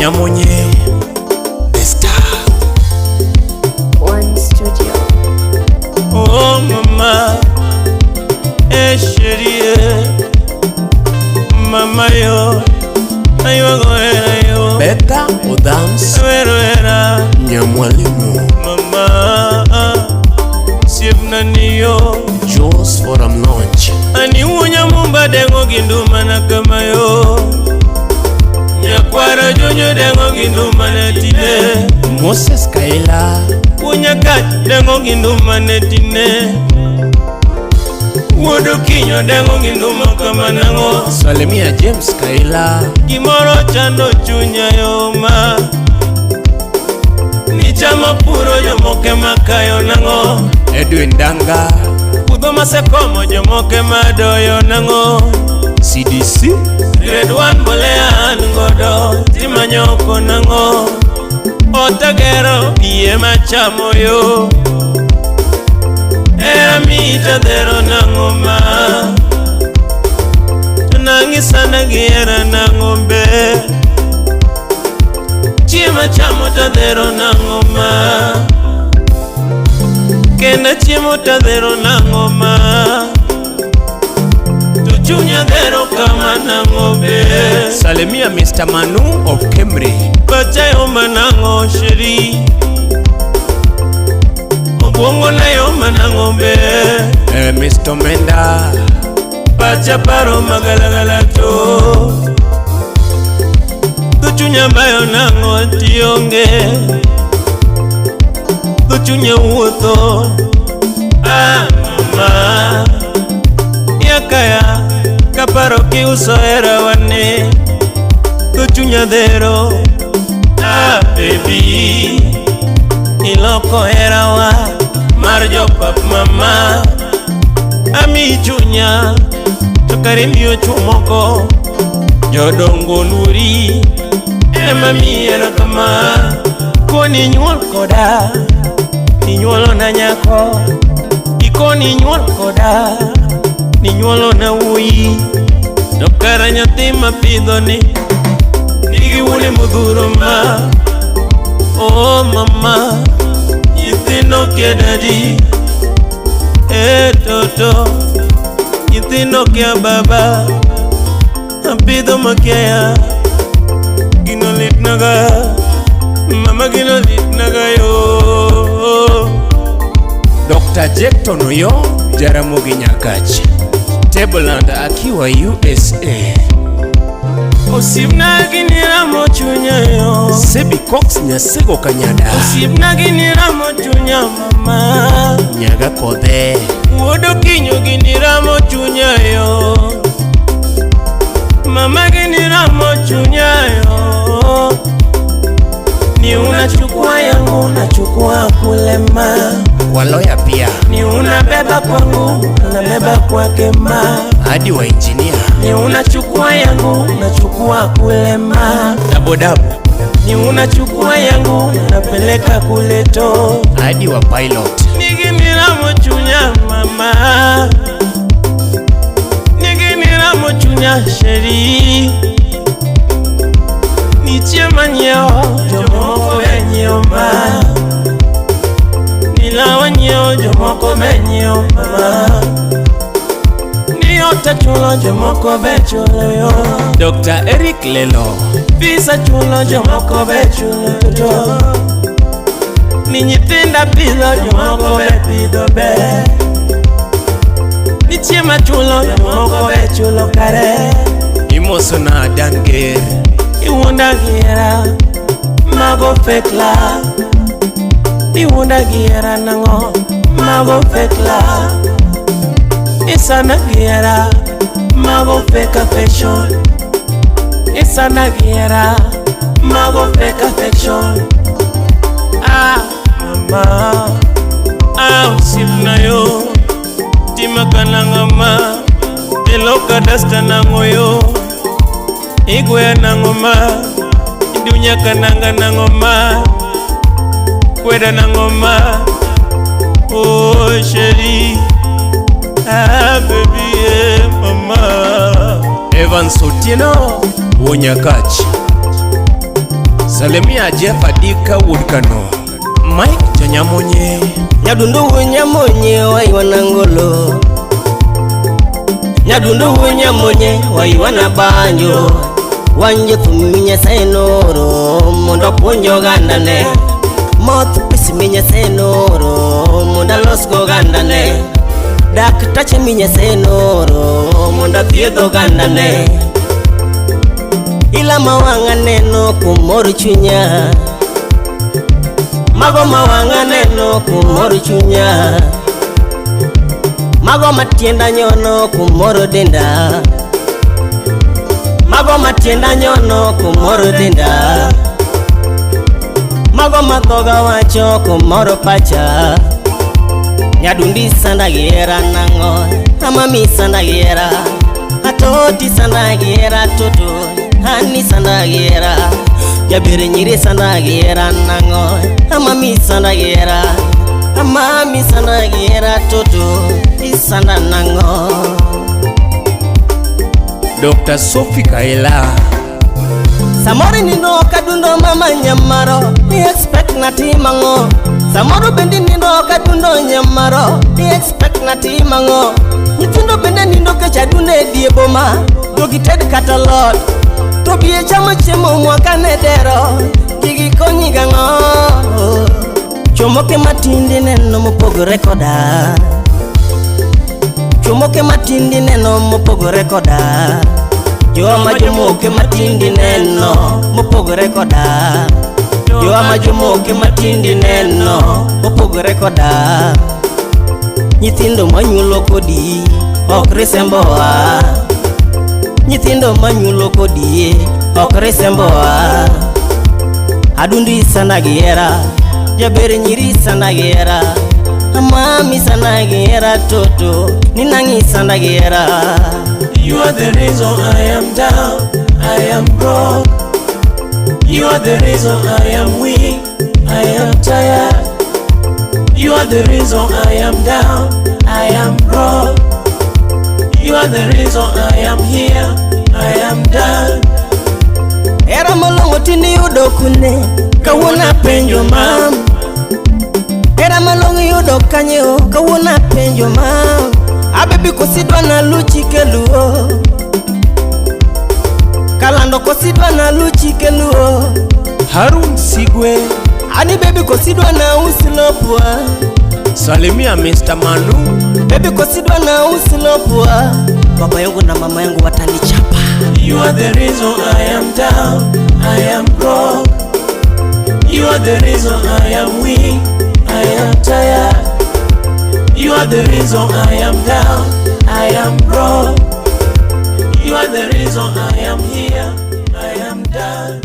Nyamonye, The Star. One Studio. Oh mama, eh chérie, mama yo, aywago hera yo, Betha Odhams awero hera, Nyamwalimu. Mama, siepna ni yo, Jules Forum Launch. Ani wuonya mumba dengo gi nduma na kama yo, nyakwara jonyo dengo gi nduma ne tine, Moses Kaila. Wuonya kach dengo gi nduma ne tine, wuod okinyo dengo gi nduma kama nang'o. Salimia James Kaila. Gimoro chando chunya yoma Nichamo puro jomoko ema kayo nang'o. Edwin Danga. Puodho masekomo jomoko ema doyo nang'o. CDC. Grade 1 mbolea an godo timanyoko nang'o. Otagero iye machamo yo. Era mita dhero nang'o ma. To nang'isana gi hera nang'o be. Chiemo chamo tadhero nang'o ma. Kenda chiemo tadhero nang'o ma. To chunya dhero kama nang'o be. Salimia Mr. Manu of Kemri. Pacha yoma nang'o chérie. Obwongo na yoma nang'o be. Mr. Menda. Pacha paro magalagala to. Dho chunya bayo nang'o tionge. Dho chunya wuotho. Ah mama. Yakaya kaparo kiuso hera wane. Dho chunya dhero. Ah baby. Iloko herawa mar jopap mama. Ami chunya to kare miyo chuo moko. Jodongo luori ema miyi kama. Koni nyuol koda ninyuolo na nyako. Ikoni nyuol koda ninyuolo na wuoyi. To kara nyathi mapidho ni nigi wuone modhuro ma. Oh mama, nyithindo kia daddy. Eh toto, nyithindo kia baba. Apidho makia gino litnaga. Mama gino litnaga yo. Dr. Jecton Oyo, Jaramogi Nyakach. Tableland akiwa USA. Osiepna gini ramo chunya yo. Sebi Cox Nyasego Kanyada. Osiepna gini ramo chunya mama. Nyaga Kodhe. Wuod Okinyo gini ramo chunya yo. Mama gini ramo chunya yo. Ni unachukua yangu unachukua kulema. Waloya pia. Ni unabeba kwangu unabeba kwake ma. Hadi wa engineer. Ni unachukua yangu unachukua kulema. Dabodabo. Ni unachukua yangu unapeleka kule to. Hadi wa pilot. Nigi chunya mama. Nigi niramo chunya chérie. Nitie manyiewo jomoko be nyiewo ma. Nilawa nyiewo jomoko be nyiewo mama. Ni ota chulo jomoko be chulo yo. Dr. Eric Lelo. Visa chulo jomoko be chulo to. Ni nyithinda pidho jomoko be pidho be. Nitie machulo jomoko be chulo kare. Imoso na Dan Ger. Iwuonda gi hera mago fake love. Iwuonda gi hera nang'o mago fake love. Isana gi hera mago fake affection. Isana gi hera mago fake affection. Ah mama, ah osiepna yo. Tima kanang'ama iloka dasta nang'o yo. Igweya nang'o ma. Idunya kananga nang'o ma. Kweda nang'o ma. Oh chérie. Ah baby eh, mama. Evans Otieno Wuonyakach. Salimia Jeff Adika wuod Kano, Mike Janyamonye. Nyadundu nyamonye waiwana ngolo. Nyadundu nyamonye waiwana banjo. Wanjo thum Nyasaye nooro mondo apuonj ogandane. Mouthpiece mi Nyasaye nooro mondo alos go ogandane. Daktache mi Nyasaye nooro mondo athiedh ogandane. Ila ma wang'a neno kumor chunya. Mago ma wang'a neno kumor chunya. Mago matienda nyono kumoro denda. Mago matienda nyono kumoro denda. Mago madhoga wacho kumoro pacha. Nyadundi sanda giera nang'o, amami sanda giera. Atoti sanda giera toto, ani sanda giera. Jabere nyiri sanda giera nang'o, amami sanda giera. Amami sanda giera toto, isanda nang'o. Dr. Sophie Kaela. Samoro nindo kadundo mama nyamaro, i expect na timang'o. Samoro bende nindo kadundo nyamaro, i expect na timang'o. Nyithindo bende nindo kech adundo e die boma, to gited kata lot. To bie chamo chiemo mwakane dero, gigi konyi gang'o. Chomoke matindi neno mopogore koda. Chomoke matindi neno mopogore koda. Jowa jomoke matindi neno mopogore koda. Jowa jomoke matindi neno mopogore koda. Nyithindo manyuolo kodi ok risembowa. Nyithindo manyuolo kodi ok risembowa. Adundi sana giera, jaber nyiri sana giera. Amami sana giera toto, ninangi sana giera. You are the reason I am down, I am broke. You are the reason I am weak, I am tired. You are the reason I am down, I am broke. You are the reason I am here, I am done. Hera malong'o tinde yudo kune, kawuono apenjo mam. Hera malong'o yudo kanye o, kawuono apenjo mam. Abebi kosidwa na luchi keluo. Kalando kosidwa na luchi keluo. Harun Sigwe. Ani baby kosidwa na usilopwa. Salimia Mr. Manu. Baby kosidwa na usilopwa. Baba yangu na mama yangu watanichapa. You are the reason I am down, I am broke. You are the reason I am weak, I am tired. You are the reason I am down, I am broke. You are the reason I am here, I am done.